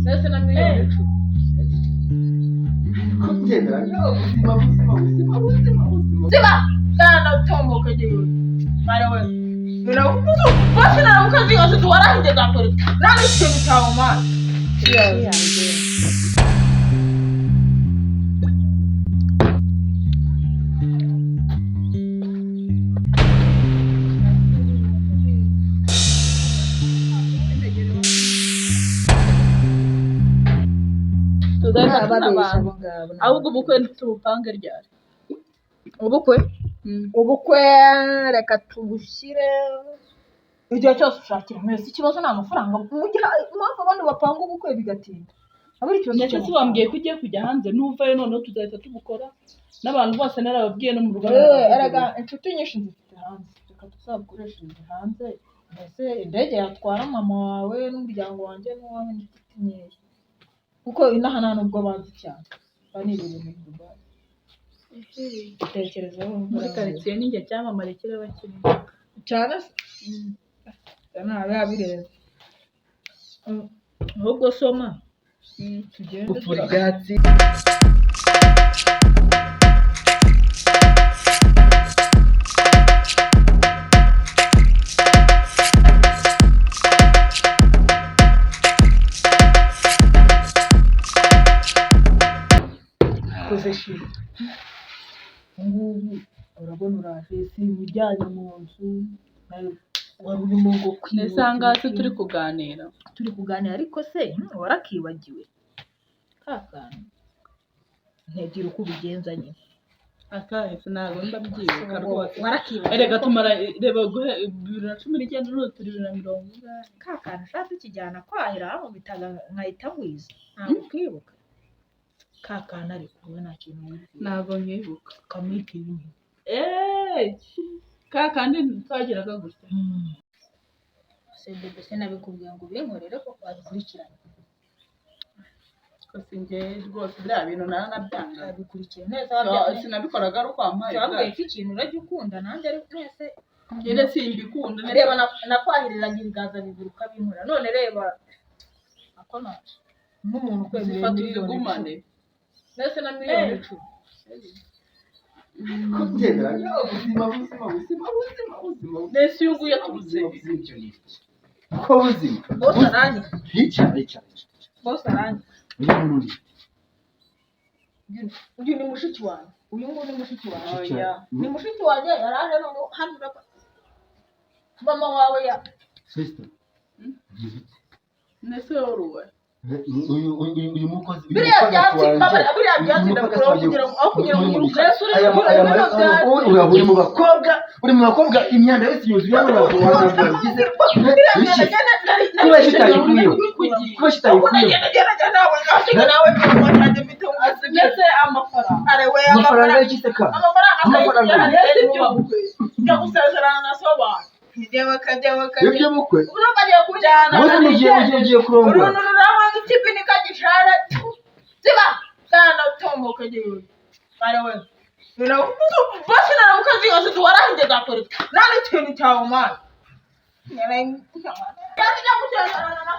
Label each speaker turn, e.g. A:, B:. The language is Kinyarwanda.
A: Ndetse na miliyoni 10.
B: Kubyemera ubuzima buzima buzima buzima buzima.
A: Ziba sana utomoka jewe. Mara we. Basi na mukazi yose tuwarahinde gakore. Nani ikintu cyawe mwana.
C: Tuzahita
A: Ababeshya
C: tunabana.
A: abo ngabo.
C: Ahubwo ubukwe tubupange ryari?
A: Ubukwe? Ubukwe reka tubushyire igihe cyose ushakira mwese. Ikibazo ni amafaranga. Mu gihe impamvu abandi bapanga ubukwe bigatinda aba ari ikibazo
C: Ndetse si
A: cy'amafaranga.
C: wambwiye ko ugiye kujya hanze, nuvayo noneho tuzahita tubukora n'abantu bose narababwiye no mu rugo
A: Eh,
C: narababwiye.
A: erega inshuti nyinshi zifite hanze, reka tuzabukoreshereze hanze. Mbese indege yatwara mama wawe n'umuryango wanjye n'uwawe n'inshuti nkeya, kuko inaha nta nubwo bazi cyane, banibereye muri Dubai. Tekerezaho.
C: Muri karitsiye ninjye cyamamare kiraba kirimo.
A: Cyane se nta biba birenze. Ahubwo soma tugende.
B: Gupfura ibyatsi.
A: Koze shiri ngubu urabona uraje, si ujyanye mu nzu nawe wari urimo ngo
C: Ndetse aha ngaha se turi kuganira?
A: Turi kuganira ariko se warakibagiwe ka kantu ntegira uko ubigenza nyine.
C: Akahise ntabwo ndabyibuka rwose.
A: Warakibagiwe.
C: Erega tumara, reba guhe 2019 n'ubu turi 2040.
A: Ka kantu ushaka tukijyana kwahira hano bitaga nkahita ngwiza, ntabwo ukibuka ka kantu, ariko wowe nta kintu wibwira.
C: Ntabwo nkibuka.
A: Kamwibwira nyine.
C: Eee, ka kandi twageraga gutya.
A: Se bebe, se nabikubwiye ngo ubinkorere ko wabikurikiranye.
C: Ko si njye rwose, biriya bintu naranabyanga.
A: Wabikurikiye neza.
C: Sinabikoraga ari uko wampaye.
A: Wabwiye ko ikintu urajya ukunda nanjye, ariko mwese.
C: Njye simbikunda.
A: Reba nakwahiriraga ibiganza bibiri ukabinkorera, none reba ako naje nk'umuntu ukwemereye
C: Zifata
A: miliyoni
C: uzigumane.
A: 10 ndetse na miliyoni 10.
B: Kubyemera ubuzima buzima buzima buzima buzima.
C: Mbese uyu nguyu yaturutse
B: Ubuzima buzima ibyo ni iki ko buzima?
A: Bose aranyi.
B: Hicara, hicara.
A: Bose aranyi.
B: Uyu muntu
A: Uyu ni mushiki wanjye, uyu nguyu ni mushiki wanjye.
B: Hicara.
A: Ni mushiki wanjye yaraje none hano mama wawe ya
B: Sister.
C: Mbese wowe uruwe?
B: Uyu mukozi, uyu
A: Biriya
B: mupagasi
A: byatsi
B: wanjye,
A: biriya
B: uyu
A: byatsi
B: mupagasi
A: ndabikuraho
B: wanjye
A: kugira ngo aho kugira ngo
B: uri mu
A: yiruke.
B: bice.
C: Ese uri
B: Aya
C: muri bino byatsi?
B: Uri mu bakobwa, uri mu bakobwa, imyanda yose yuzuye hano, ntabwo wabigize.
A: Biriya
B: Iki?
A: myanda
B: Kuba kitayikuyeho, kuba kitayikuyeho.
C: Mbese amafaranga?
B: Amafaranga y'iki se ka?
A: Amafaranga.
B: Amafaranga.
C: Mbese iby'ubukwe?
A: Njya gusezerana na sobantu.
B: Ibyo bukwe?
A: Urumva agiye kujyana.
B: Ubuze mugiye kurongora.
A: Uruntu rurabona ikibinika gishara ziba sana utomoka jewe. Mara we. Basi na mukazi yose tuwarahinde gakore. Nani ikintu cyawe mwana. Njya gusezerana na